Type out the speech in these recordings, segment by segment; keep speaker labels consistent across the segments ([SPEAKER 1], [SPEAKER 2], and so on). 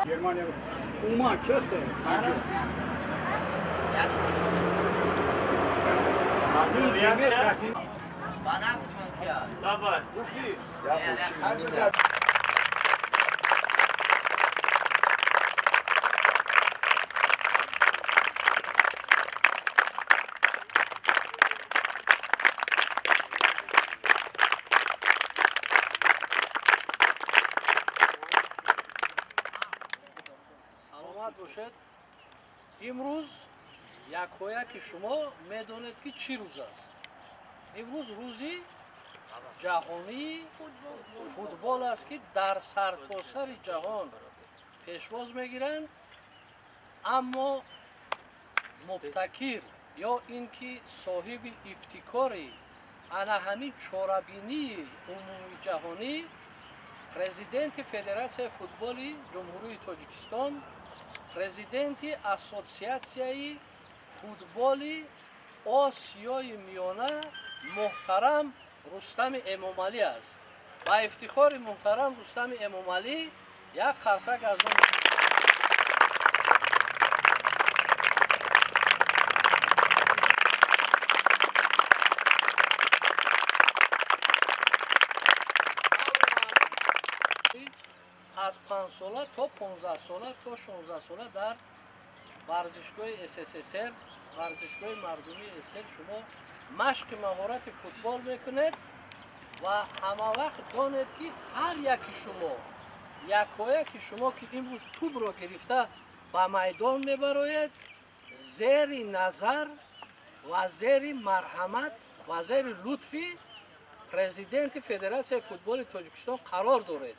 [SPEAKER 1] Германия уман кесте.
[SPEAKER 2] Саломат бошед. Имрӯз якояки шумо медонед, ки чӣ рӯз аст. Имрӯз рӯзи ҷаҳонии футбол аст, ки дар сартосари ҷаҳон пешвоз мегиранд, аммо мубтакир ё ин ки соҳиби ибтикори ана ҳамин чорабинии умумиҷаҳонӣ президенти Федератсияи футболи Ҷумҳурии Тоҷикистон, президенти Ассотсиатсияи футболи Осиёи Миёна муҳтарам Рустами Эмомалӣ аст. Ба ифтихори муҳтарам Рустами Эмомалӣ як қарсак аз он. Аз 5-сола то 15-сола то 16-сола дар варзишгоҳи СССР, варзишгоҳи мардумии СССР шумо машқи маҳорати футбол мекунед ва ҳама вақт донед, ки ҳар яки шумо, якояки шумо, ки имрӯз тӯбро гирифта ба майдон мебароед, зери назар ва зери марҳамат ва зери лутфи президенти Федератсияи футболи Тоҷикистон қарор доред.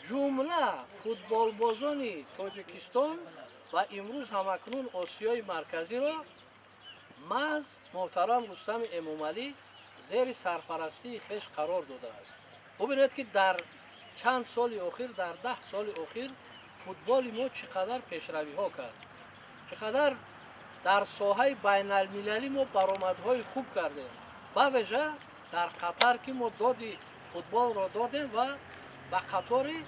[SPEAKER 2] Ҷумла футболбозони Тоҷикистон ва имрӯз ҳамакнун Осиёи Марказиро маҳз муҳтарам Рустами Эмомалӣ зери сарпарастии хеш қарор додааст. Бубинед, ки дар чанд соли охир, дар 10 соли охир футболи мо чӣ қадар пешравиҳо кард, чӣ қадар дар соҳаи байналмилалӣ мо баромадҳои хуб кардем, бавижа дар Қатар, ки мо доди футболро додем ва ба қатори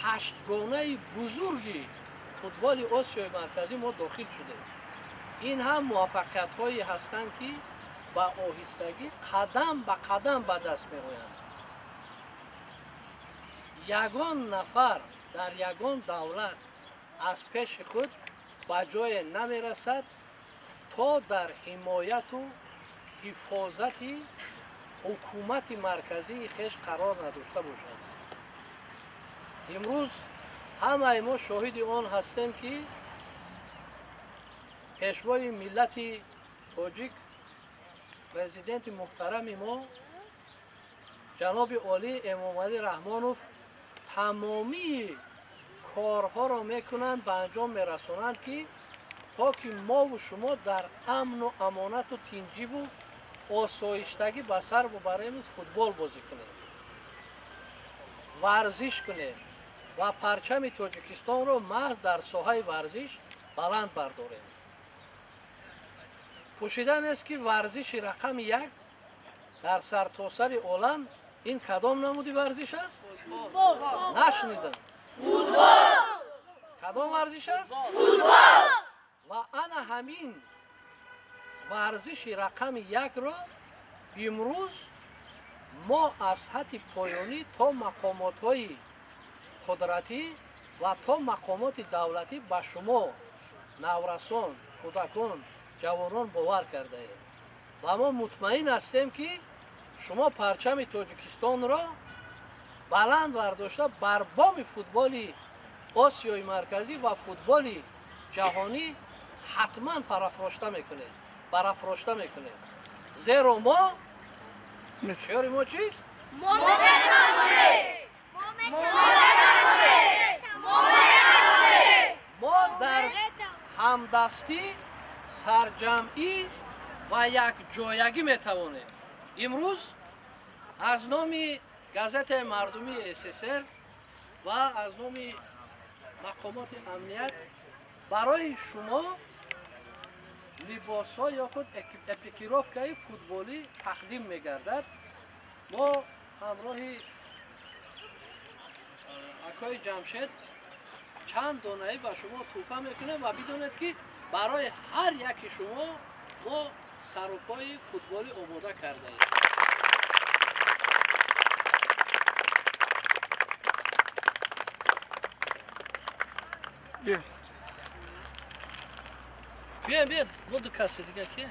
[SPEAKER 2] ҳаштгонаи бузурги футболи Осиёи Марказӣ мо дохил шудем. Ин ҳам муваффақиятҳое ҳастанд, ки ба оҳистагӣ қадам ба қадам ба даст меоянд. Ягон нафар дар ягон давлат аз пеши худ ба ҷое намерасад, то дар ҳимояту ҳифозати ҳукумати марказии хеш қарор надошта бошад. Имрӯз ҳамаи мо шоҳиди он ҳастем, ки пешвои миллати тоҷик, президенти муҳтарами мо ҷаноби олӣ Эмомалӣ Раҳмонов тамомии корҳоро мекунанд, ба анҷом мерасонанд, ки то ки мову шумо дар амну амонату тинҷиву осоиштагӣ ба сар бубарему футбол бозӣ кунем, варзиш кунем ва парчами Тоҷикистонро маҳз дар соҳаи варзиш баланд бардорем. Пӯшида нест, ки варзиши рақами як дар сартосари олам ин кадом намуди варзиш аст? Нашунидам. Кадом варзиш аст? Ва ана ҳамин варзиши рақами якро имрӯз мо аз ҳадди поёнӣ то мақомотҳои қудратӣ ва то мақомоти давлатӣ ба шумо наврасон, кӯдакон, ҷавонон бовар кардаем ва мо мутмаин ҳастем, ки шумо парчами Тоҷикистонро баланд бардошта бар боми футболи Осиёи Марказӣ ва футболи ҷаҳонӣ ҳатман парафрошта мекунед, барафрошта мекунед, зеро мо шиёри мо чист?
[SPEAKER 3] Мо метавонем! Мо метавонем! Мо метавонем!
[SPEAKER 2] Мо дар ҳамдастӣ, сарҷамъӣ Ва якҷоягӣ метавонем. Имрӯз аз номи газетаи мардумии СССР ва аз номи мақомоти амният барои шумо либосҳо ё худ экипировкаи футболӣ тақдим мегардад. Мо ҳамроҳи акои Ҷамшед чанд донаӣ ба шумо тӯҳфа мекунем ва бидонед, ки барои ҳар яки шумо мо сарупои футболӣ омода кардаем. Биёем, биёед, буду каси дига ки.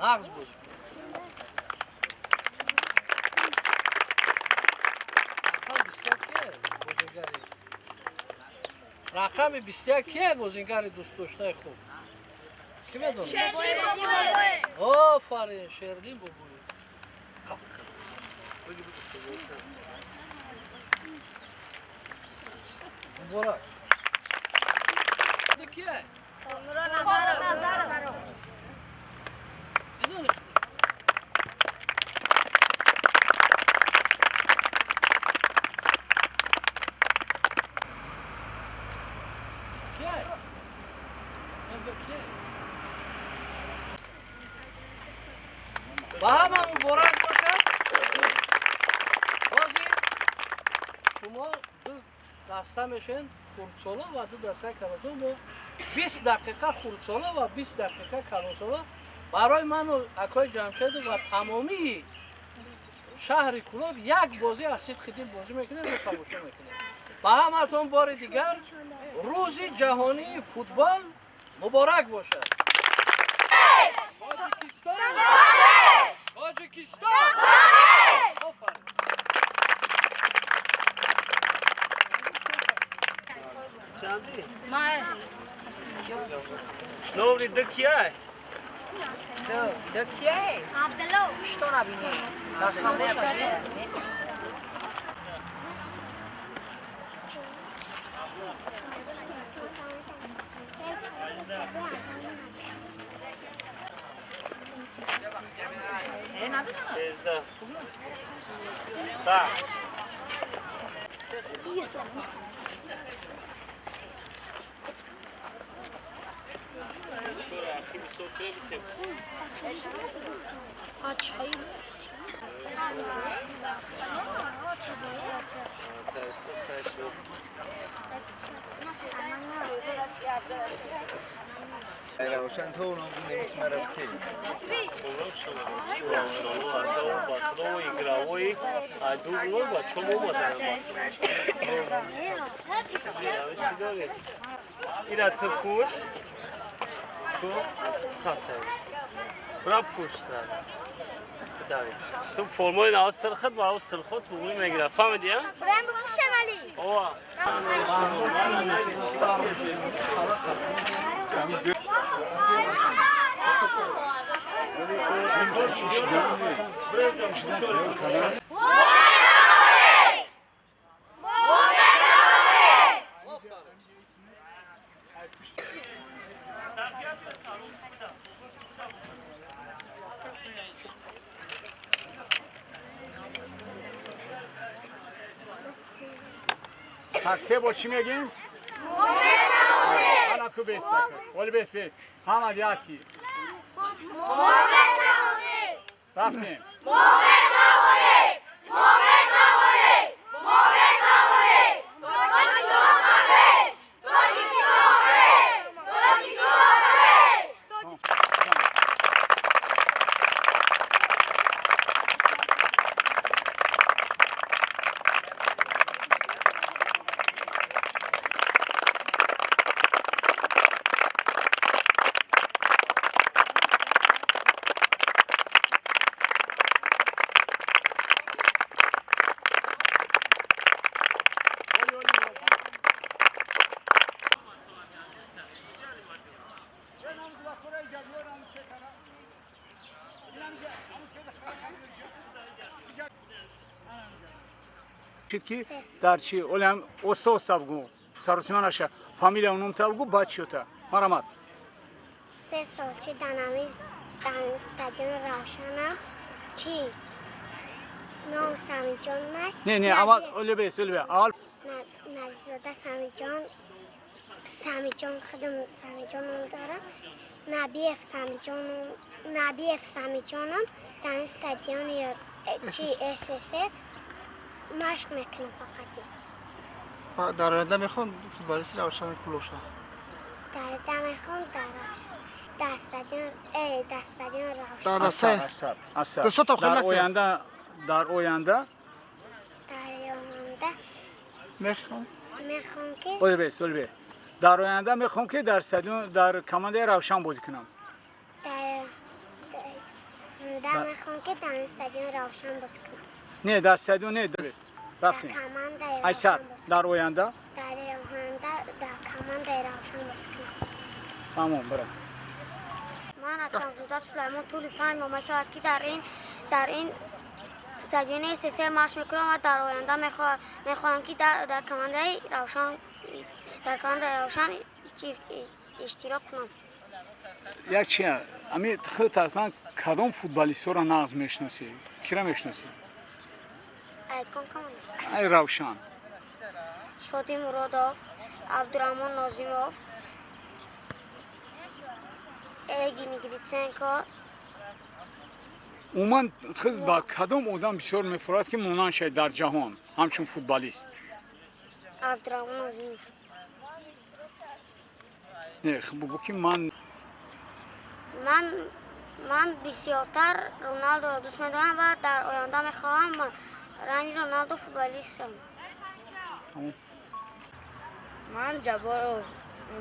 [SPEAKER 2] Нағз буд. Рақами 21 кие бозингари? Рақами 21 кие бозингари дӯстдоштаи хуб? Кӣ медонад? Офарин, Шердин Бобоев. Муборак. Кие? Медонӣ? Кие? Кие? Ба ҳама муборак бошад. Ҳозир шумо ду даста мешавед, хурдсола ва ду дастаи калонсола. Мо 20 дақиқа хурдсола ва 20 дақиқа калонсола барои ману акои Ҷамшеду ва тамомии шаҳри Кӯлоб як бозӣ аз сидқи дил бозӣ мекунем ва тамошо мекунем. Ба ҳаматон бори дигар Рӯзи ҷаҳонии футбол муборак бошад. Тоҷикистон! Тоҷикистон! Офарин!
[SPEAKER 4] Чанди? Номри ду кияй?
[SPEAKER 5] Ду кияй?
[SPEAKER 3] Абдулло.
[SPEAKER 5] Что набини?
[SPEAKER 4] 13. Так. Ира ту пӯш, ту тасаввур. Бра пӯш сар. Дави. Ту формаи нав сирхат ба ав сирхот туғри мегирад. Фаҳмидӣ, а?
[SPEAKER 3] Брам бипӯшам, Али.
[SPEAKER 4] Ова.
[SPEAKER 1] Так, се бор чӣ мегем? Ана ку бес оли бес бес. Ҳама яки. Рафтем. Ки дар чи олам оста оста бугу. Саросима наша. Фамилия унум та бугу баъд чиёта. Марамат.
[SPEAKER 6] 3 сол чи дар стадион Равшанам чи ном Самиҷон
[SPEAKER 1] Не, не, аввал олебес, олебе. Аввал
[SPEAKER 6] Набизода Самиҷон, Самиҷон худам Самиҷон ном дорам. Набиев Самиҷон, Набиев Самиҷонам дар стадиони чи СССР машқ мекунам фақати.
[SPEAKER 7] Дар оянда мехоҳам футболисти Равшани клуб шавам.
[SPEAKER 6] Дар оянда мехоҳам дар стадион дар стадион Равшан.
[SPEAKER 7] Дар дастаи
[SPEAKER 1] Асар, асар.
[SPEAKER 7] Дастотам хеле
[SPEAKER 1] Дар
[SPEAKER 7] накард.
[SPEAKER 1] оянда, дар оянда
[SPEAKER 6] Дар оянда
[SPEAKER 7] мехоҳам
[SPEAKER 6] мехоҳам ки
[SPEAKER 1] олебес, олебе. Дар оянда мехоҳам ки дар стадион дар командаи Равшан бозӣ кунам.
[SPEAKER 6] Дар оянда мехоҳам ки дар стадион Равшан бозӣ кунам.
[SPEAKER 1] Не, дар стадион не,
[SPEAKER 6] Дар
[SPEAKER 1] рафтем.
[SPEAKER 6] командаи
[SPEAKER 1] Айсар,
[SPEAKER 6] Равшан бозӣ
[SPEAKER 1] дар оянда
[SPEAKER 6] дар оянда дар командаи Равшан бозӣ кунам.
[SPEAKER 1] Тамом, бира.
[SPEAKER 6] Ман Акрамзода Сулаймон тӯли 5 моҳ мешавад ки дар ин стадиони СССР машқ мекунам ва дар оянда мехоҳам ки дар командаи Равшан иштирок кунам.
[SPEAKER 1] Як чи ами худат аслан кадом футболистҳоро нағз мешиносӣ? Кира мешиносӣ?
[SPEAKER 6] Айкон команда.
[SPEAKER 1] Ай Равшан.
[SPEAKER 6] Шоди Муродов, Абдураҳмон Нозимов, Эгини Гриценко.
[SPEAKER 1] Умуман худ ба кадом одам бисёр мефурад ки монанд шавед дар ҷаҳон ҳамчун футболист?
[SPEAKER 6] Абдураҳмон Нозимов.
[SPEAKER 1] Не, бугӯ ки ман
[SPEAKER 6] Ман бисёртар Роналдоро дӯст медорам ва дар оянда мехоҳам ранги Роналдо футболист шавам.
[SPEAKER 8] Ман Ҷабборов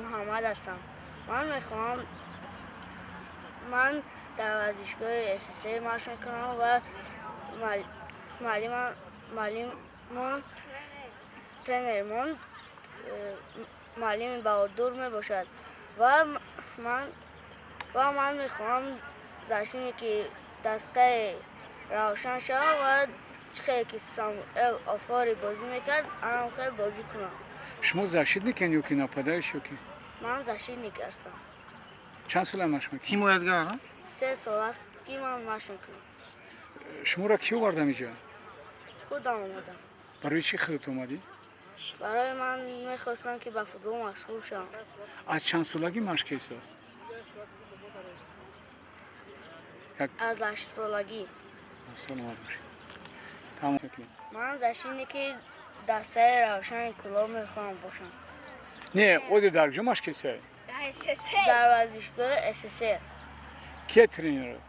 [SPEAKER 8] Муҳаммад ҳастам. Ман мехоҳам ман дар варзишгоҳи СССР машқ мекунам ва муаллимон тренермон муаллими Баҳодур мебошад ва ман мехоҳам защитники дастаи Равшан шавам ва чӣ хеле ки Самуэл Офори бозӣ мекард, анам хел бозӣ кунам.
[SPEAKER 1] Шумо защитник ен ё ки нападающий ё ки?
[SPEAKER 8] Ман защитник ҳастам.
[SPEAKER 1] Чанд сола машқ мекунед?
[SPEAKER 7] Ҳимоятгар.
[SPEAKER 8] 3 сол аст ки ман машқ мекунам.
[SPEAKER 1] Шуморо кӣ овардам инҷа?
[SPEAKER 8] Худам омадам.
[SPEAKER 1] Барои чӣ худат омадӣ?
[SPEAKER 8] Барои ман мехостам ки ба футбол машғул шавам.
[SPEAKER 1] Аз чанд солагӣ машқ кесост?
[SPEAKER 8] Аз 8 солагӣ.
[SPEAKER 1] Саломат бошед. Тамом мекунем.
[SPEAKER 8] Ман защитники дастаи Равшани Кӯлоб мехоҳам бошам.
[SPEAKER 1] Не, озир дар куҷо машқ кесай?
[SPEAKER 8] Дар варзишгоҳи СССР.
[SPEAKER 1] Кие тренерот?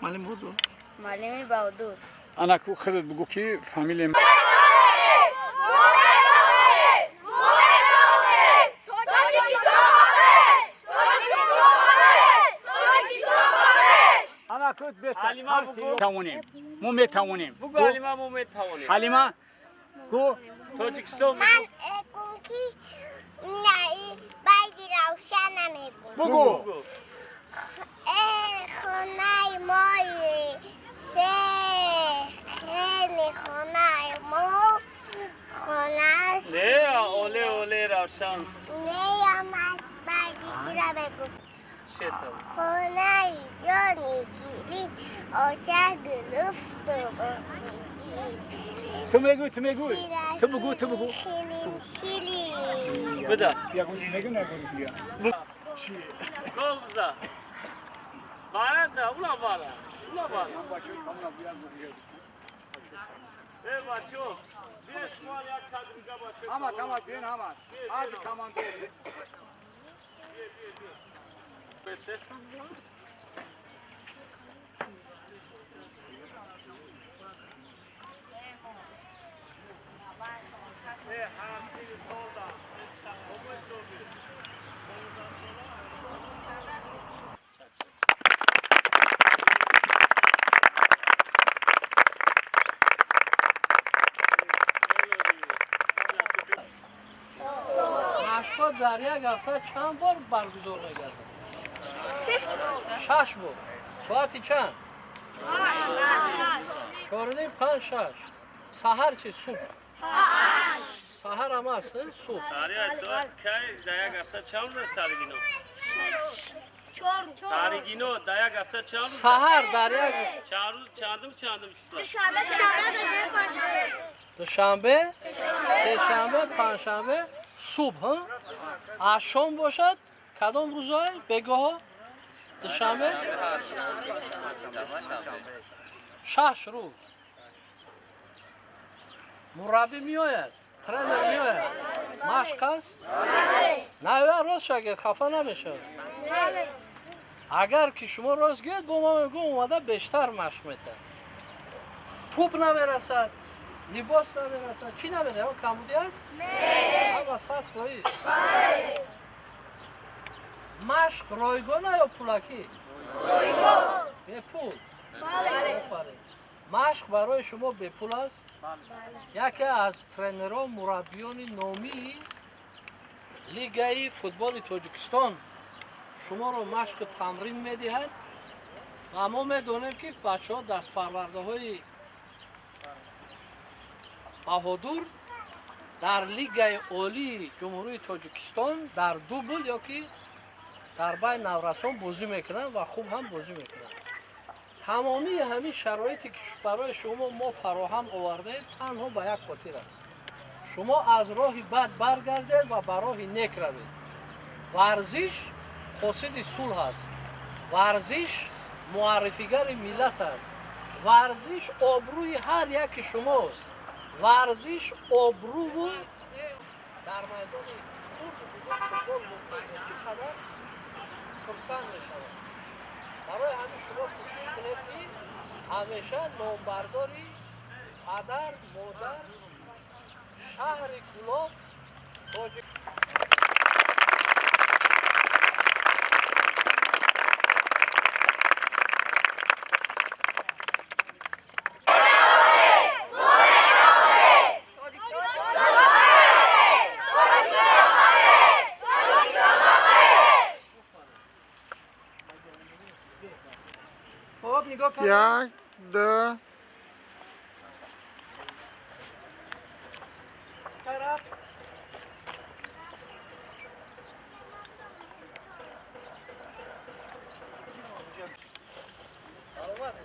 [SPEAKER 7] Муаллим Баҳодур.
[SPEAKER 8] Муаллими Баҳодур.
[SPEAKER 1] Анаку худат бугӯ ки фамилия
[SPEAKER 4] Ҳалима бугӯ.
[SPEAKER 1] Тавонем. Мо метавонем.
[SPEAKER 4] Бугӯ Ҳалима, мо метавонем.
[SPEAKER 1] Ҳалима гӯ.
[SPEAKER 4] Тоҷикистон.
[SPEAKER 6] Ман гӯм ки байди Равшан намегӯм.
[SPEAKER 1] Бугӯ.
[SPEAKER 6] Хонаи мои се хели хонаи мо хона.
[SPEAKER 4] Не, оле оле Равшан.
[SPEAKER 6] Не, ман байди кира мегӯм. Хонаи ҷони ширин оча гулуфту.
[SPEAKER 1] Ту мегӯй, ту мегӯй. Ту бугӯ, ту бугӯ.
[SPEAKER 6] Ширин ширин.
[SPEAKER 4] Буда.
[SPEAKER 1] Ягон чиз мегӯ, ягон чиз дига.
[SPEAKER 4] Гол биза. Баранда, ула бара. Ула бара. Э, бачо. Биё шумо як кадрига бачо.
[SPEAKER 1] Ҳамат, ҳамат, биён ҳамат. Ҳар команда.
[SPEAKER 4] Бесе. Э, ҳар солда.
[SPEAKER 2] Машқҳо дар як ҳафта чанд бор баргузор мегардад? 6 бор. Соати чанд? 4:30, 5, 6. Саҳар чи, субҳ? Саҳар ҳам аст, субҳ.
[SPEAKER 4] Саҳари аз соат кай дар як ҳафта чанд рӯз саригино? Саригино дар як ҳафта чанд рӯз?
[SPEAKER 2] Саҳар дар як
[SPEAKER 4] чанд рӯз, чандум числа?
[SPEAKER 2] Душанбе, сешанбе, панҷшанбе, субҳ, аз шом бошад кадом рӯзҳое? Бегоҳо? Душанбе? 6 рӯз. Мураббӣ меояд, тренер меояд, машқ аст? Наояд, рост шагирд хафа намешавад. Агар ки шумо рост гӯед, бо ма мегӯм омада бештар машқ метаҳад. Тӯб намерасад, либос намерасад, чӣ намедиҳад? Камбудӣ аст? Ҳама 100%. Машқ ройгона ё пулакӣ? Бепул. Офарин. Машқ барои шумо бепул аст? Яке аз тренерҳо, мураббиёни номии лигаи футболи Тоҷикистон шуморо машқу тамрин медиҳад ва мо медонем, ки бачаҳо дастпарвардаҳои Баҳодур дар лигаи олии Ҷумҳурии Тоҷикистон дар дубл ё ки дар байни наврасон бозӣ мекунанд ва хуб ҳам бозӣ мекунанд. Тамомии ҳамин шароите ки барои шумо мо фароҳам овардаем, танҳо ба як хотир аст. Шумо аз роҳи бад баргардед ва ба роҳи нек равед. Варзиш қосиди сулҳ аст. Варзиш муаррифигари миллат аст. Варзиш обрӯи ҳар яки шумост. Варзиш обрӯву дар майдони хурду бузург футбол бозӣ чӣ қадар хурсанд мешавад. Барои ҳамин шумо кӯшиш кунед, ки ҳамеша номбардори падар, модар, шаҳри Кӯлоб, тоҷик.
[SPEAKER 7] Як, ду.
[SPEAKER 2] Саломат.